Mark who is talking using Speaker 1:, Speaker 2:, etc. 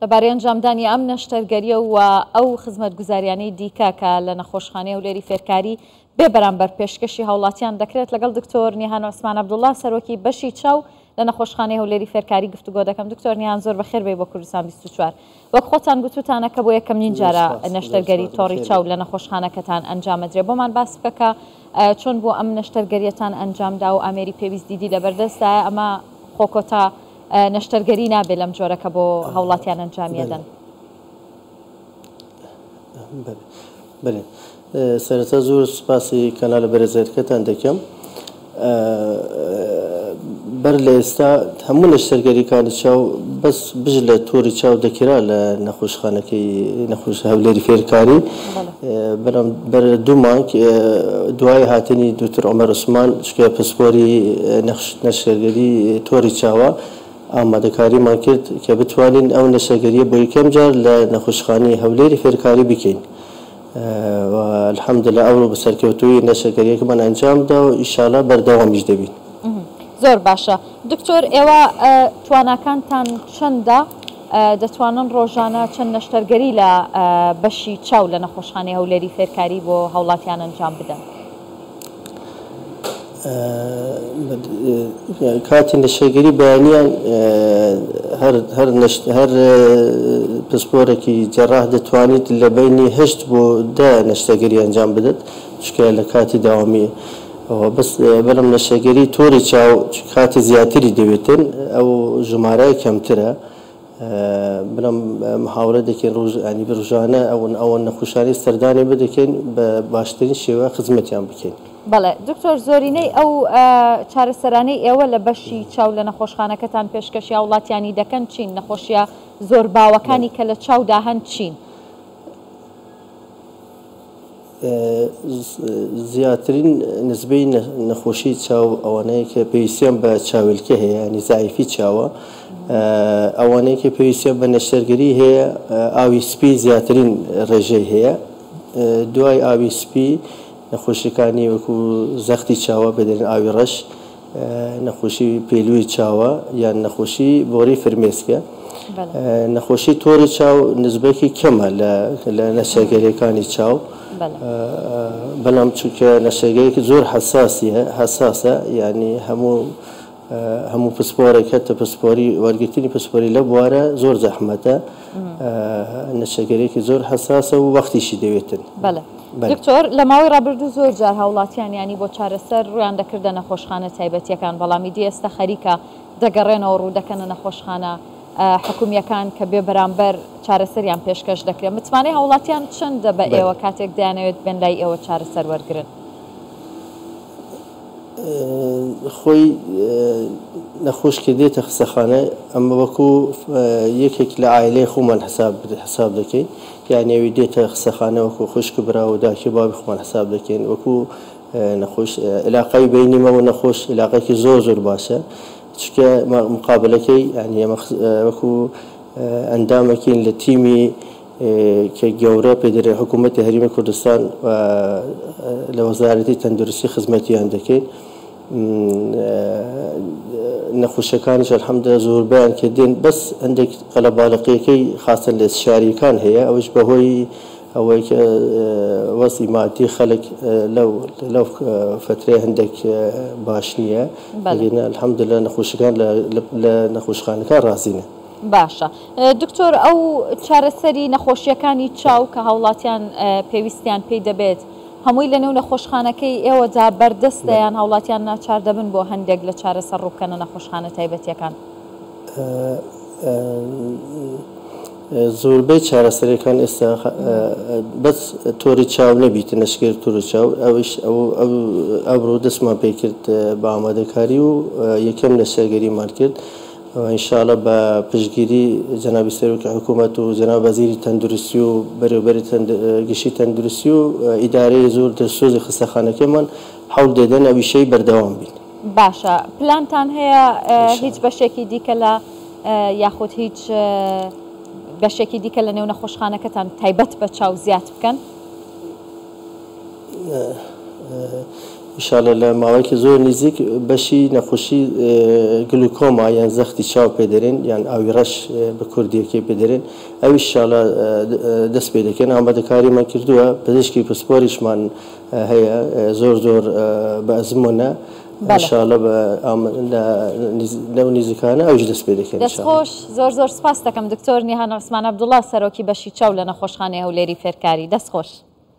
Speaker 1: لەبارەی ئەنجامدانی ئەم نەشتەرگەرییە و ئەو خزمەتگوزاریانەی دیکە کە لە نەخۆشخانەی هەولێری فێرکاری بێ بەرامبەر پێشکەشی هاوڵاتیان دەکرێت، لەگەڵ دکتۆر نیهان عوسمان عەبدوڵا سەرۆکی بەشی چاو لە نەخۆشخانەی هەولێری فێرکاری گفتوگۆ دەکەم. دکتۆر نیهان زۆر بەخێر بێی بۆ کوردستان 24. وەک خۆتان گوتوتانە کە بۆ یەکەمین جارە نەشتەرگەری تۆڕی چاو لە نەخۆشخانەکەتان ئەنجامەدرێ، بۆمان باس بکە کە چۆن بوو ئەم نەشتەرگەریەتان ئەنجامدا و ئامێری پێویست دیدی لەبەردەستدایە، ئەمە خۆ کۆتا نەشتەرگەری نابێ لەم جۆرە کە بۆ هاوڵاتیان ئەنجامیەدەن.
Speaker 2: بەلێ سەرەتا زۆر سوپاسی کەنالە بەرێزەکەتان دەکەم. بەر لە ئێستا هەموو نەشتەرگەریەکانی چاو بەس بژ لە تۆری چاو دەکرا لە نەخۆشخانەکەی نەخۆش هەولێری فێرکاری بەڵام بەر دوو مانگ دوای هاتنی دوکتور عومەر عوسمان چکە پسپۆری نەشتەرگەری تۆری چاوە ئامادەکاریمان کرد کە بتوانین ئەو نەشتەرگەریە بۆ یەکەم جار لە نەخۆشخانەی هەولێری فێرکاری بکەین. و الحمدللە ئەوڕۆ بە سەرکەوتوویی نەشتەرگەریەکەمان ئەنجام دا و ئیشاڵا بەردەوامیش دەبین.
Speaker 1: زۆر باشە دکتۆر ئێوە تواناکانتان چەندە دەتوانن ڕۆژانە چەند نەشتەرگەری لە بەشی چاو لە نەخۆشخانەی هەولێری فێرکاری بۆ هاوڵاتیان ئەنجام بدەن؟
Speaker 2: کاتی نەشتەرگەری بەیانیان هەر پسپۆرێکی جەراح دەتوانیت لە بەینی هەشت بۆ دە نەشتەرگەری ئەنجام بدات چونکە لە کاتی داوامی بەس بەڵام نەشتەرگەری تۆری چاو کاتی زیاتری دەوێتن ئەو ژمارە کەمترە بەڵام محاولە دەکەین ڕۆژ ینی ڕژانە ئەوەن ئەوەن نەخۆشانی سەردانی بدەکەین بە باشترین شێوە خزمەتیان بکەین.
Speaker 1: بەڵێ دکتۆر زۆرینەی ئەو چارەسەرانەی ئێوە لە بەشی چاو لە نەخۆشخانەکەتان پێشکەشی هاوڵاتیانی دەکەن چین؟ نەخۆشیە زۆر باوەکانی کە لە چاودا هەن چین؟
Speaker 2: زیاترین نسبەی نەخۆشی چاو ئەوانەیە کە پێویستیان بە چاویلکە هەیە ینی زایفی چاوە ئەوانەیە کە پێویستیان بە نەشتەرگەری هەیە ئاوی سپی زیاترین ڕێژەی هەیە دوای ئاوی سپی نەخۆشیەکانی وەکو زەختی چاوە پێدەرێن ئاوی ڕەش نەخۆشی پێلووی چاوە یان نەخۆشی بۆری فرمێسکە. نەخۆشی تۆری چاو نسبەکی کەمە لە نەشتەرگەریەکانی چاو بەڵام چونکە نەشتەرگەریەکی زۆر حەساسیە حەساسە یعنی هەموو هەموو پسپۆرێک هەتە پسپۆری وەرگرتنی پسپۆری لە بوارە زۆر زەحمەتە نەشتەرگەریەکی زۆر حەساسە و وەختیشی دەوێتن.
Speaker 1: بەڵێ دکتۆر لە ماوەی ڕابردوو زۆر جار هاوڵاتیان یانی بۆ چارەسەر ڕوویان دەکردە نەخۆشخانە تایبەتیەکان بەڵام ئیدی ئێستا خەریکە دەگەڕێنەوە ڕوو دەکەنە نەخۆشخانە حکومیەکان کە بێ بەرامبەر چارەسەریان پێشکەش دەکرێت متمانەی هاوڵاتیان چەندە بە ئێوە کاتێک دەیانەوێت بێن لای ئێوە چارەسەر وەرگرن؟
Speaker 2: خۆی نەخۆش کە دێتە خسەخانە ئەمە وەکو یەکێک لە عایلەی خۆمان حساب حساب دەکەین یانی ئەوی دێتە خسەخانە وەکو خوشک و برا و داکی و بابی خۆمان حساب دەکەین وەکو نەخۆش علاقەی بینی مە و نەخۆش علاقەیەکی زۆر زۆر باشە چونکە مقابلەکەی یانی ئەمە وەکو ئەندامێکین لە تیمی کە گەورە پێدەرێ حکوومەتی هەرێمی کوردستان و لە وەزارەتی تەندروستی خزمەتیان دەکەین. نەخۆشەکانیش الحمدلله زۆربەیان کە دێن بەس هەندێک قەلەباڵقیەکەی خاستن لە شاریەکان هەیە ئەوش بەهۆی ئەوەی کە وەزعی مادی خەڵک لەو لەو فترەیە هەندێک باش نییە ئەگینا الحمدلله نەخۆشەکان لە نەخۆشخانەکان ڕازینە.
Speaker 1: باشە دکتۆر ئەو چارەسەری نەخۆشیەکانی چاو کە هاوڵاتیان پێویستیان پێی دەبێت هەمووی لەنێو نەخۆشخانەکەی ئێوەدا بەردەستە یان هاوڵاتیان ناچار دەبن بۆ هەندێک لە چارەسەر ڕووبکەنە نەخۆشخانە تایبەتیەکان؟
Speaker 2: زۆربەی چارەسەرەکان ئێستا بەس تۆری چاو نەبیت نەشکر تۆری چاو ئەوش ئەمڕۆ دەستمان پێ کرد بە ئامادەکاری و یەکەم نەشتەرگەریمان کرد ان شاء اللە بە پشتگیری جەنابی سەرۆکی حکوومەت و جەناب وەزیری تەندروستی و بەرێوبەری گشتی تەندروستی و ئیدارەی زۆر دلسۆزی خەستەخانەکەمان حەول دەدەن ئەویشەی بەردەوام بین.
Speaker 1: باشە پلانتان هەیە هیچ بەشێکی دیکە لە یاخود هیچ بەشێکی دیکە لە نێو نەخۆشخانەکەتان تایبەت بە چاو زیاد بکەن؟
Speaker 2: ان شاء اللە لە ماوەیەکی زۆر نزیک بەشی نەخۆشی گلوکۆما یان زەختی چاو پێ دەرێن یان ئاوی ڕەش بە کوردیەکەی پێ دەرێن ئەویش ان شاء اللە دەست پێ دەکەن ئامادەکاریمان کردووە پزیشکی پسپۆریشمان هەیە زۆر زۆر بە ئەزموونە ان شاء اللە لەو نزیکانە ئەویش دەست پێ دەکەن
Speaker 1: دەست خۆش زۆر زۆر سپاست دەکەم دکتۆر نیهان عوسمان عەبدوڵا سەرۆکی بەشی چاو لە نەخۆشخانەی هەولێری فێرکاری دەست خۆش.